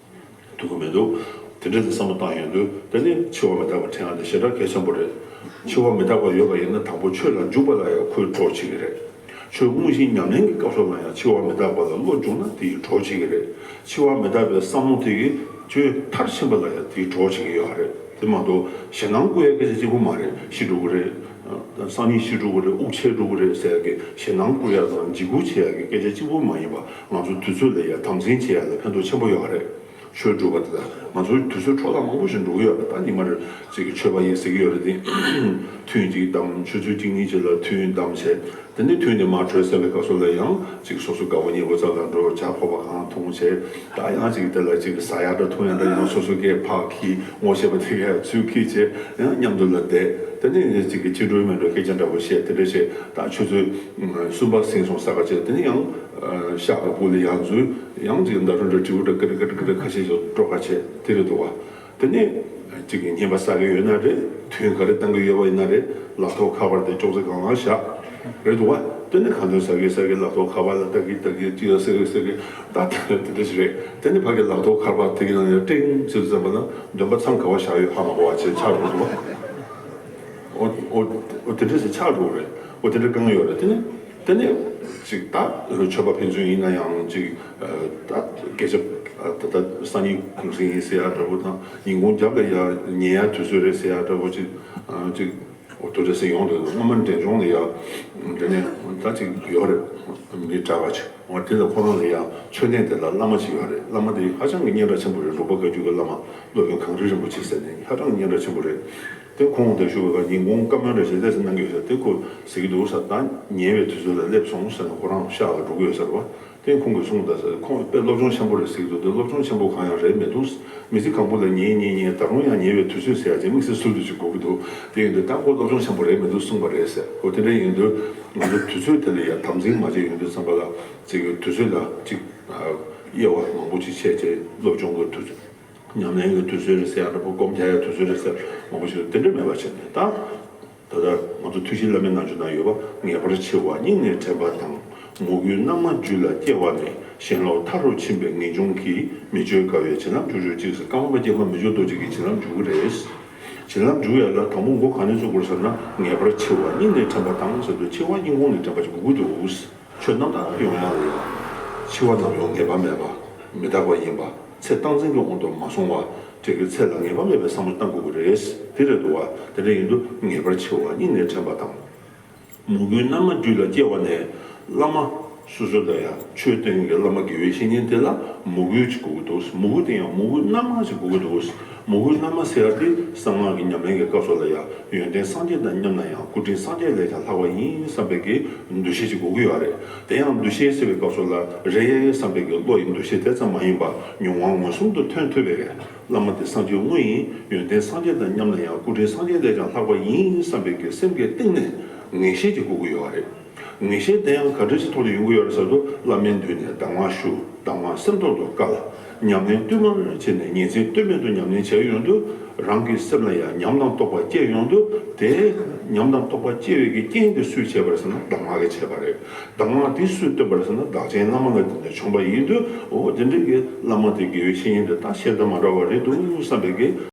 ཐུབ་ཀྱི་མི་འདུག་དེ་འདྲ་དེ་བསམ་བློ་བཏང་ཡོང་དུས་དེ་ནི་འཆི་བ་མི་རྟག་པ་དྲན་ཡག་དེ་ཞེ་དྲག་གལ་ཆེན་པོ་རེད། འཆི་བ་མི་རྟག་པ་ཡོད་པ་ཡིན་ན་དང་པོ་ཆོས་ལ་འཇུག་པ་ལ་ཡང་ཁོས་གྲོགས་བྱེད་ཀྱི་རེད། ཆོས་དངོས་གཞི་ཉམས་ལེན་གྱི་སྐབས་སུ་ལ་ཡང་འཆི་བ་མི་རྟག་པ་ལ་བློ་འཇུག་ན་དེ་ཡིས་གྲོགས་བྱེད་ཀྱི་རེད། འཆི་བ་མི་རྟག་པའི་བསམ་བློ་དེ་གིས་ཆོས་མཐར་ཕྱིན་པ་ལ་ཡང་དེ་ཡིས་གྲོགས་བྱེད་ཀྱི་ཡོད་རེད། དེ་མ་གཏོགས་ཞེད་སྣང་སྐུལ་ཡ་སྐད་ཆ་གཅིག་པུ་མ་རེད། ཤི་འགྲོ་གི་རེད། སང་ཉིན་ཤི་འགྲོ་གི་རེད། དབུགས་ཆད་འགྲོ་གི་རེད་ཟེར་ཡ་གི་ཞེད་སྣང་སྐུལ་ཡ་དང་འཇིགས་སྐུལ་བྱེད་ཡ་གི་སྐད་ཆ་གཅིག་པུ་མ་ཡིན་པ། ང་ཚོ་དུས་ཚོད་ལ་ཡ་དམ་འཛིན་བྱེད་ཡ་ལ་ཕན་ཐོགས་ཆེན་པོ་ཡོད་རེད། ཆོས་སྒྲུབ་པ་དེ་དག་ང་ཚོའི་དུས་ཚོད་འཕྲོ་བརླག་མང་པོ་ཞིག་འགྲོ་གི་ཡོད་རེད། ད་ཉི་མ་རེ་གཅིག་གི་ཆོས་པ་ཡིན་ཟེར་གྱི་ཡོད་རེད་དེ། ཐུན་གཅིག་བསྡམས། ཆུ་ཚོད་གཅིག་གཉིས་ཅིག་ལ་ཐུན་བསྡམས་བྱས། དེ་ནས་ཐུན་དེ་མར་གྲོལ་ཚར་བའི་སྐབས་སུ་ལ་ཡང་གཅིག་སོ་སོ་དགའ་བོ་ཉེ་བོ་རྩ་ལ་འགྲོ། ཇ་ཕོར་པ་གང་འཐུང་བྱས། ད་ཡང་གཅིག་དེ་ལ་གཅིག་ཟ་ཡག་འདྲ་འཐུང་ཡག་འདྲ་ཡང་སོ་སོ་སྐད་ཕར་འཁྱེར། ངོ་ཤེས་པ་དེ་གས་ཚུར་འཁྱེར་བྱས། ཡང་མཉམ་དུ་ལ་བསྡད། དེ་ནས་གཅིག་གི་ཕྱི་འགྲོའི་མི་འགྲོ་སྐད་ཆ་འདྲ་པོ་བཤད། དེ་འདྲ་བྱས། ད་ཆུ་ཚོད་གསུམ་པ་ཟིན་སོང་ས་ག་བྱས། དེ་ནས་ཡང་ཤག་གི་སྦུག་ལ་ཡང་འཛུལ། ཡང་གཅིག་མདའ་རུ་འདྲ་དྲིལ་བུ་འདྲ་ཀི་རི་ཀི་རི་ཀི་རི་ཁ་ཤས་ཤིག་སྤྲོ་ཁ་བྱས། དེ་རེད་འདུག་བ། དེ་ནས་གཅིག་གིས་བསྙེན་པ་བསགས་ཀྱི་ཡོད་ན་རེད། ཐུན་ག་རེ་བཏང་གི་ཡོད་པ་ཡིན་ན་རེད། ལག་ཐོག་ཁ་པར་དེ་ཅོག་ཙེ་སྒང་ལ་བཞག་རེད་འདུག་བ། དེ་ནས་ཁ་འདོན་ཟ་གི་ཟ་གི་ལག་ཐོག་ཁ་པར་ལ་ལྟ་གི་ལྟ་གི་གཅིག་ལ་ཟེར་གི་ཟེར་གི་ད་དེ་འདྲ་ཞིག་རེད། དེ་ནས་ཕ་གི་ལག་ཐོག་ཁ་པར་དེ་གི་ནང་ནས་ཀྲིང་ཟེར་དུས་ཙམ་པ་ན་འདོན་པ་མཚམས་ག་པར་བཞག་ཡོད་ཧ་མ་གོ་བ་བྱས་ཆགས་འགྲོ་འདུག་བ། འོ་འོ་འོ་དེ་འདྲ་ཞིག་ཆགས་འགྲོ་རེད། འོ་དེ་འདྲ་དཀའ་ངལ་ཡོད་རེད། དེ་ནས། དེ་ནས་ཅིག་ད་ཆོས་པ་ཕན་ཚུན་ཡིན་ན་ཡང་ཅིག་ད་སྐད་ཆ་ད་ལྟ་སང་ཉིན་གུང་སེང་ཡིན་ཟེར་ཡ་འདྲ་པོ་དང་ཉིན་གུང་རྒྱབ་ལ་ཡ་ཉལ་ཡ་དུས་ཚོད་རེད་ཟེར་ཡ་འདྲ་པོ་ཅིག་ཅིག་འོ་དེ་འདྲ་ཟེར་ཡོང་དུས་སྔོན་མ་འབྲས་ལྗོངས་ལ་ཡ་དེ་ནས་ད་ཅིག་ཡོད་རེད། མི་གྲྭ་པ་ཅིག་འོ་དེ་ལ་ཁོ་རང་ལ་ཡ་མཆོད་གནས་དེ་ལ་བླ་མ་ཅིག་ཡོད་རེད། བླ་མ་དེ་ཧ་ཅང་གི་སྙན་གྲགས་ཆེན་པོ་རེད། འབྲུག་པ་བཀའ་བརྒྱུད་ཀྱི་བླ་མ་སློབ་དཔོན་གངས་རི་རིན་པོ་ཆེ་ཟེར་ནས་ཧ་ཅང་གི་སྙན་གྲགས་ཆེན་པོ་རེད། དེ་ཁོང་དང་ཞུ་བའི་ཉིན་གུང་བཀའ་མོལ་རེ་ཞིག་ལས་སུ་གནང་གི་ཡོད་ས་དེ་ཁོ་ཟེར་གྱི་འདུག་ས། ད་ཉལ་བའི་དུས་ཚོད་ལ་སླེབས་སོང་ཟེར་ནས་ཁོ་རང་ཤག་ལ་འགྲོ་གི་ཡོད་ས་རེད་བ། དེ་ཁོང་གིས་གསུངས་ད་ཟེར། ཁོང་དཔེ་སློབ་སྦྱོང་ཆེན་པོ་རེད་ཟེར་གྱི་འདུག་དེ་སློབ་སྦྱོང་ཆེན་པོ་གང་ཡང་རེད་མི་འདུག་མི་ཚེ་གང་པོ་ལ་ཉལ་ཉལ་ཉལ་ད་རུང་ཡང་ཉལ་བའི་དུས་ཚོད་ཟེར་ཡ་ཅིག་དམིགས་བསལ་སུ་འདུག་ཅིག་དགོས་ཀྱི་འདུག་དེ་ཡིན་དུས་ད་ཁོ་སློབ་སྦྱོང་ཆེན་པོ་རེད་མི་འདུག་གསུངས་པ་རེད་ཟེར། འོ་དེ་འདྲ་ཡིན་དུས་ང་ཚོ་དུས་ཚོད་དེ་ལ་ཡང་དམ་འཛིན་མ་བྱས་ཡོང་དུས་ཙམ་པ་ལ་ཅིག་དུས་ཚོད་ལ་ཅིག་དབྱེ་བ་མང་པོ་ཅིག་ཕྱེ་བྱས་སློབ་སྦྱོང་གི་དུས་ཚོད། ཉམས་ལེན་གྱི་དུས་ཚོད་རེད་ཟེར་ཡ་འདྲ་པོ། སྒོམ་རྒྱག་ཡ་དུས་ཚོད་རེད་ཟེར་མང་པོ་ཞིག་དེ་འདྲ་མེད་པ་བྱས་ནས་ད། ད་ལྟ་ང་ཚོ་ཐུགས་རྗེ་བླ་མའི་ནང་ཆོས་ནང་ཡོད་པ། ངེས་པར་འཆི་བ་སྙིང་ནས་དྲན་པ་དང་། མོས་གུས་རྣལ་མ་རྒྱུད་ལ་སྐྱེ་བ་ནས། ཞེན་ལོག་མཐའ་རུ་ཕྱིན་པའི་ངེས་འབྱུང་གིས། མི་བསྐྱོད་དགའ་བའི་བྱིན་རླབས་འཇུག་གྱུར་ཅིག་ཟེར། ཀརྨ་པ་སྐྱེས་མ་མི་བསྐྱོད་རྡོ་རྗེ་གི་བྱིན་རླབས་འཇུག་གི་རེད། བྱིན་རླབས་འཇུག་ཡ་ལ་དང་པོ་མགོ་གང་ནས་ཚུགས་དགོས་ཟེར་ན། ངེས་པར་འཆི་བ་སྙིང་ནས་དྲན་པ་དང་ཟེར་དུས་འཆི་བ་སྙིང་ཁོང་ནས་དྲན་པ་ཅིག་དགོས་ཀྱི་འདུག་ཆོས་རྣམ་དག་ཡོང་ཡ་ལ་ཡང་། འཆི་བ་ནམ་ཡང་ངེས་པ་མེད་པ། མི་རྟག་པ་ཡིན་པ། ཚེ་རྟག་འཛིན་གྱི་དབང་དུ་མ་སོང་བ། དེ་གི་ཚེ་ལ་ངེས་པ་མེད་པའི་བསམ་བློ་བཏང་དགོས་ཀྱི་རེད། དེ་རེད་འདུག་བ། དེ་འདྲ་ཡིན་དུས་ངེས་པར་འཆི་བ་སྙིང་ནས་དྲན་པ་དང་། མོས་གུས་རྣལ་མ་རྒྱུད་ལ་སྐྱེ་བ་ནས། བླ་མ་སོ་སོ་ལ་ཡང་ཆོས་སྟོན་མཁན་གྱི་བླ་མ་དགེ་བའི་བཤེས་གཉེན་དེ་ལ་མོས་གུས་ཅིག་དགོས་ཀྱི་འདུག་མོས་གུས་དེ་ཡང་མོས་གུས་རྣལ་མ་ཞིག་དགོས་ཀྱི་འདུག་མོས་གུས་རྣལ་མ་ཟེར་ཡ་དེ་གསང་སྔགས་ཀྱི་ཉམས་ལེན་གྱི་སྐབས་སུ་ལ་ཡང་ཡོན་ཏན་སངས་རྒྱས་དང་མཉམ་ན་ཡང་སྐུ་དྲིན་སངས་རྒྱས་ལས་ཀྱང་ལྷག་པ་ཡིན་བསམ་པའི་གི་འདུ་ཤེས་ཅིག་དགོས་ཀྱི་ཡོད་རེད། དེ་ཡང་འདུ་ཤེས་ཟེར་བའི་སྐབས་སུ་ལ་རེད་བསམ་པའི་གི་བློ་ཡི་འདུ་ཤེས་དེ་ཙམ་མ་ཡིན་པ་མྱོང་བ་མངོན་སུམ་དུ་ཐོན་ཐུབ་པའི་གི་བླ་མ་དེ་སངས་རྒྱས་དངོས་ཡིན། ཡོན་ཏན་སངས་རྒྱས་དང་མཉམ་ན་ཡང་སྐུ་དྲིན་སངས་རྒྱས་ལས་ཀྱང་ལྷག་པ་ཡིན་བསམ་པའི་གི་སེམས་ཀྱི་གཏིང་ནས་ངེས་ཤེས་ཅིག་དགོས་ཀྱི་ཡོད་རེད། ངེས་ཤེས་དེ་ཡང་ག་འདྲ་ཞིག་ཐོག་ནས་ཡོང་གི་ཡོད་རེད་ཟེར་དུས། བླ་མའི་མདུན་ནས་གདམས་ངག་ཞུ། གདམས་ངག་སེམས་ཐོག་ཏུ་བཀལ། ཉམས་ལེན་བསྟུད་མར་བྱས་ནས་ཉིན་མཚན་ལྟོས་མེད་དུ་ཉམས་ལེན་བྱས་ཡོང་དུས། རང་གི་སེམས་ལ་ཡང་ཉམས་དང་རྟོགས་པ་སྐྱེ་ཡོང་དུས། དེ་ཉམས་དང་རྟོགས་པ་སྐྱེ་བའི་གི་རྐྱེན་དེ་སུས་བྱས་པ་རེད་ཟེར་ན་གདམས་ངག་གིས་བྱས་པ་རེད། གདམས་ངག་དེ་སུས་སྟོན་པ་རེད་ཟེར་ན་བདག་ཆེན་བླ་མ་ལ་བརྟེན་ནས་བྱུང་བ་ཡིན་དུས། འོ་དེ་འདྲའི་གི་བླ་མ་དེ་དགེ་བའི་བཤེས་གཉེན་དེ་ད་གཞན་དང་མ་འདྲ་བ་རེད་འདུག་བསམ་པའི་གི་